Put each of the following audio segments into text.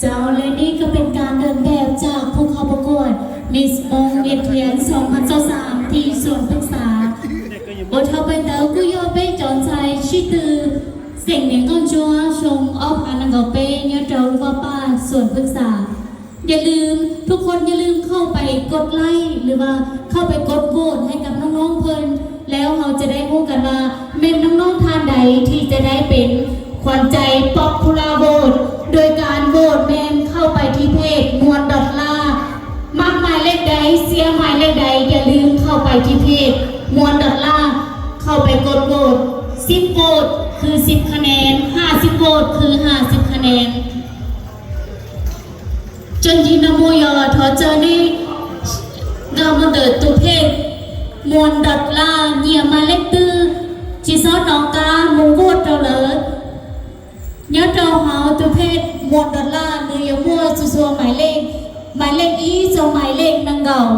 เจ้า และนี่ก็เป็นการเดินแบบจากผู้เข้าประกวด Miss มงเวียนเทียน สองพันยี่สิบสาม ที่สวนพฤกษา บทต่อไปเต๋อ ก็ยอมเป็นจอนชัย ชื่อตือ เสียงเหนียงก้องจัว ชงออฟพานังเกาเป้ ยอดเราว่าป้า สวนพฤกษา อย่าลืม ทุกคนอย่าลืมเข้าไปกดไลค์ หรือว่าเข้าไปกดโหวตให้กับน้องๆเพิ่น แล้วเราจะได้รู้กันว่าแม่นน้องๆท่านใดที่จะได้เป็นขวัญใจ Popular Vote โดยการโหวตแม่นเข้าไปที่เพจมวลดอลลาร์ มักหมายเลขใด เชียร์หมายเลขใด อย่าลืมเข้าไปที่เพจมวลดอลลาร์ เข้าไปกดโหวต สิบโหวตคือสิบคะแนน ห้าสิบโหวตคือห้าสิบคะแนน Tso ncig no mus yog thov caw nej nkag mus ntawm tus phej muas dot laj nyiam mas leej twg, tsis txhob hnov qab mus vote rau lawv. Nyob rau hauv tus phej muas dot laj nws yuav muaj txhua txhua maiv lej, maiv lej ib txog maiv lej nees nkaum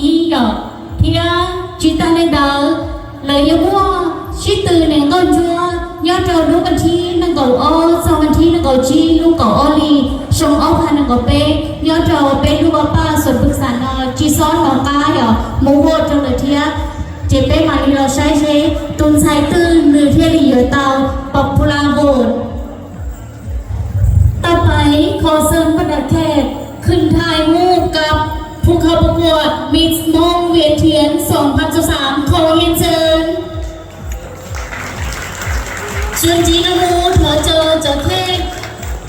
ib yom, thiab tsis tag li ntawd lawv yuav muaj sib tw nees nkaum ntsuab nyob rau lub vas thib nees nkaum ob txog vas thib nees nkaum tsib lub kaum ob hli xyoo ob phav nees nkaum peb nyob rau peb lub vaj paj xov pwg xam no tsis txhob hnov qab yom, mus vote rau lawv thiab. Ces peb mam li los saib seb tus ntxhais twg nws thiaj li yuav tau popular vote. ต่อไปขอเชิญบรรดาแขกขึ้นถ่ายรูปกับผู้เข้าประกวด Miss มงเวียนเทียน สองพันยี่สิบสาม ขอเรียนเชิญ Tso ncig no mus thov caw cov thej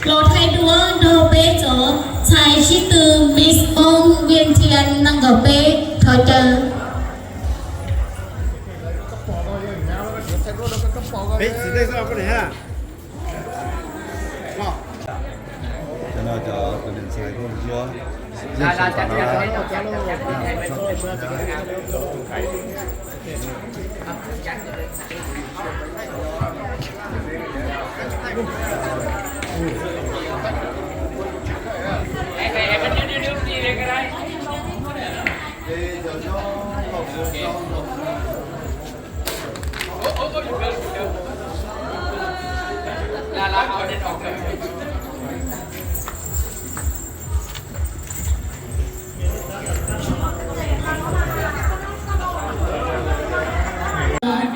los thaij duab nrog peb cov ntxhais sib tw Miss มงเวียนเทียน nees nkaum peb, thov caw.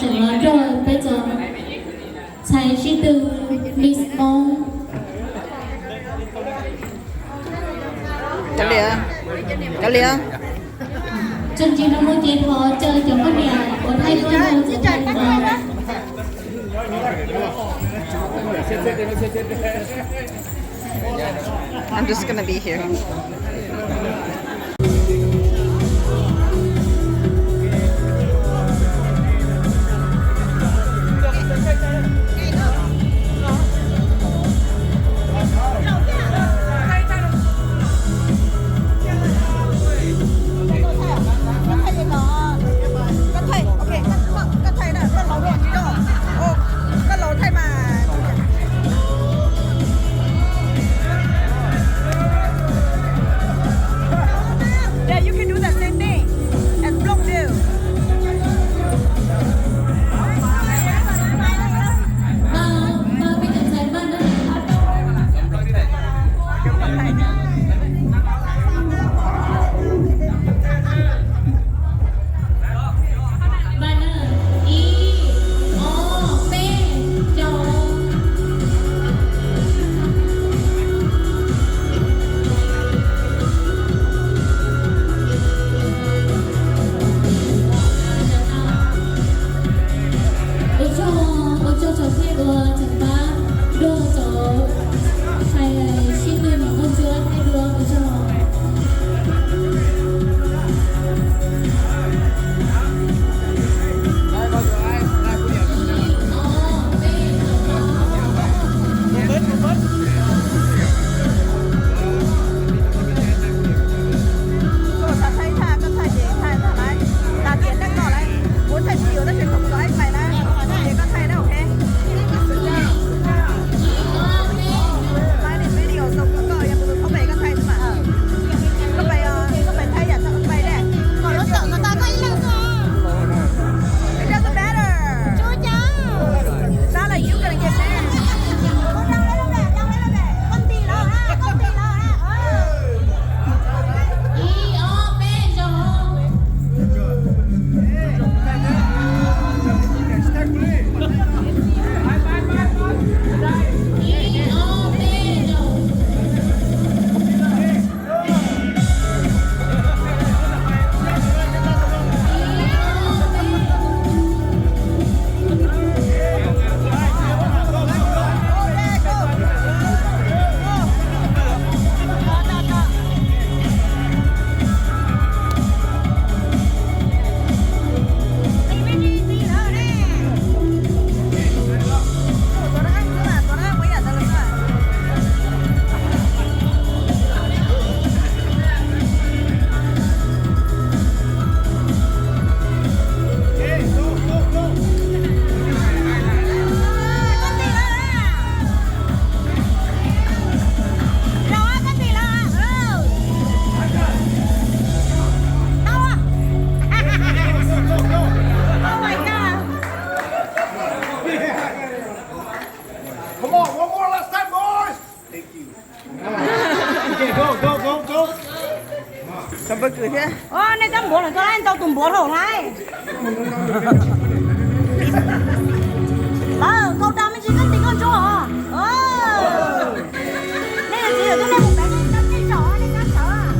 Tseem los nrog peb cov ntxhais sib tw Miss Hmoob. Kav liam, kav liam. Tso ncig no mus ces thov caw cov poj niam uas thaij duab no. I'm just gonna be here. Nej tab npuav lawm, koj ntau tus npuav hauv lawm. Lawv nkaus dag me ntsis koj nti koj ntsuag os. Nej txiv lawm, nej mus pem nej cov tej zaum nej cov sawv.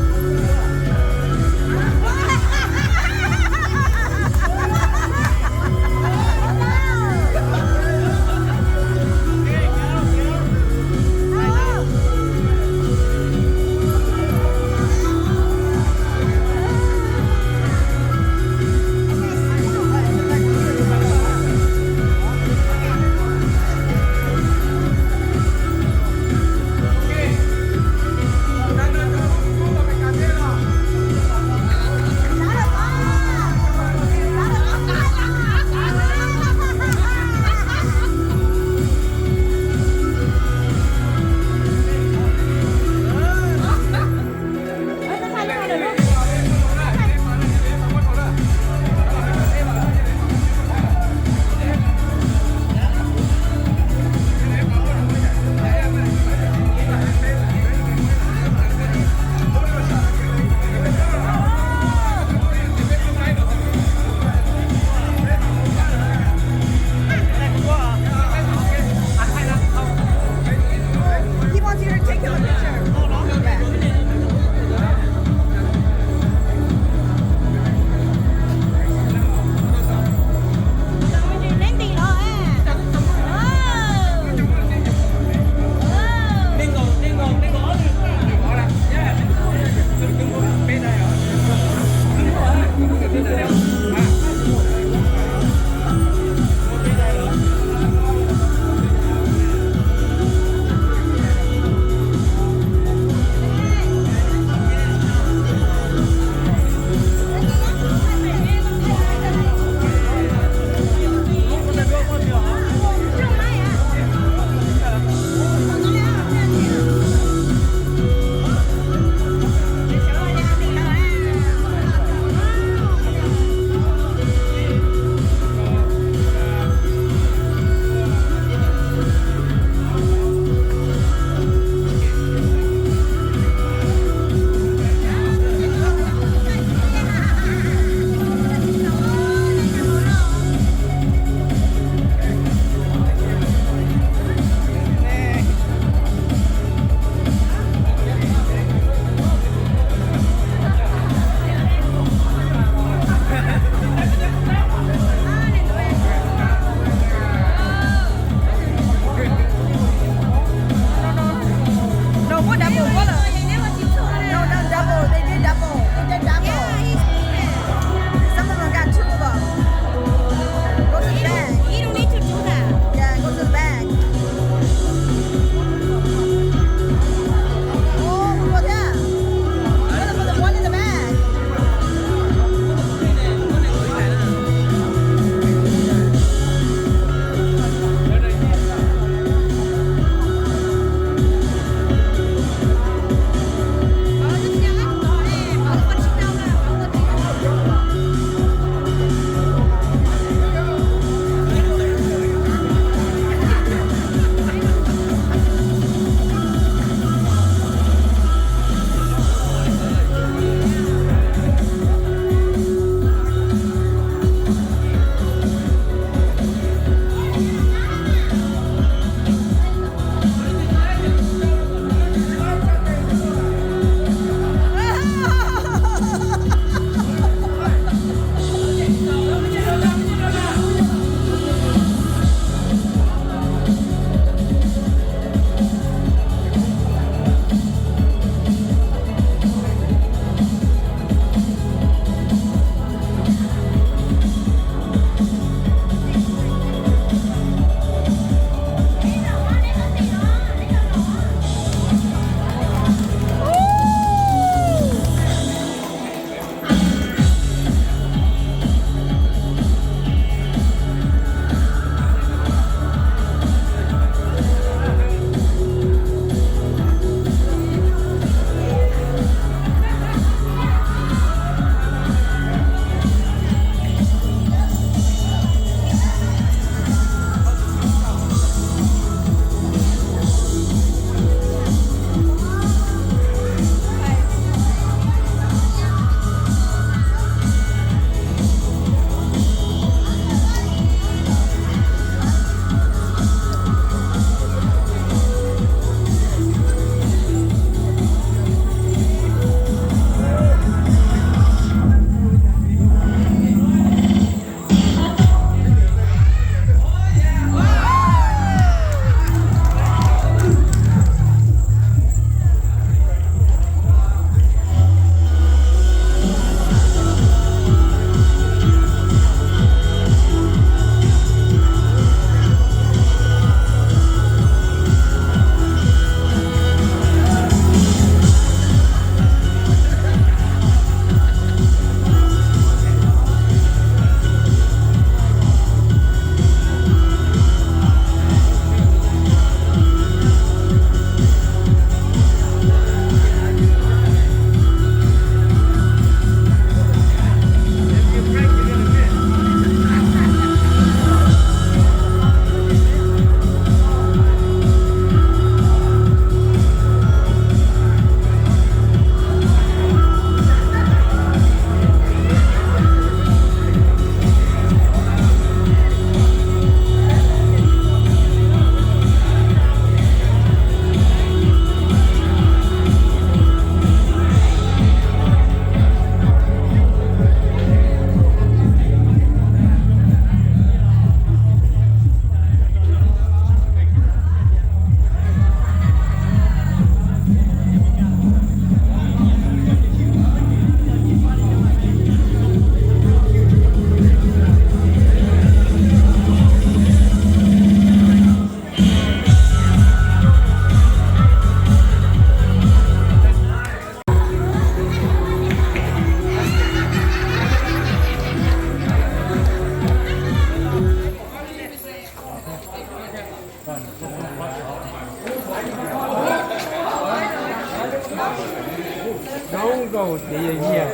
Zoo nkauj ces yog nyiaj,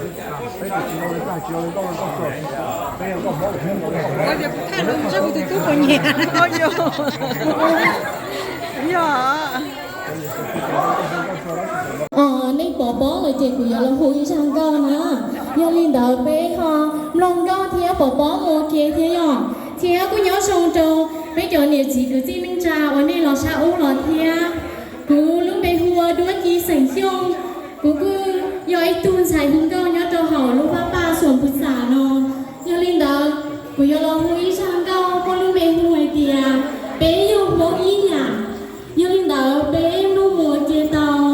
peb tsis tau li taj tsis tau li nkauj li nkauj txog, peb nkauj hmoob. Kuv thaij no ntshe kuv tus tub puas nyiam. Yog. Nej pom pob lawm ces kuv yuav los hu ib zaj nkauj na. Yog li ntawd peb ho mloog nkauj thiab pom pob mus ua ke thiab yom. Thiab kuj nyob zoo rau peb cov niam txiv kwv tij neej tsa uas nej los sab ub los thiab. Kuv lub npe hu ua Duab Ci xeem Xyooj. Kuv kuj yog ib tug ntxhais hu nkauj nyob rau hauv lub vaj paj Xuam Pus Xam no. Yog li ntawd, kuv yuav los hu ib zaj nkauj muaj lub npe hu hais tias Peb yog hmoob ib yam. Yog li ntawd peb mloog mus ua ke tau.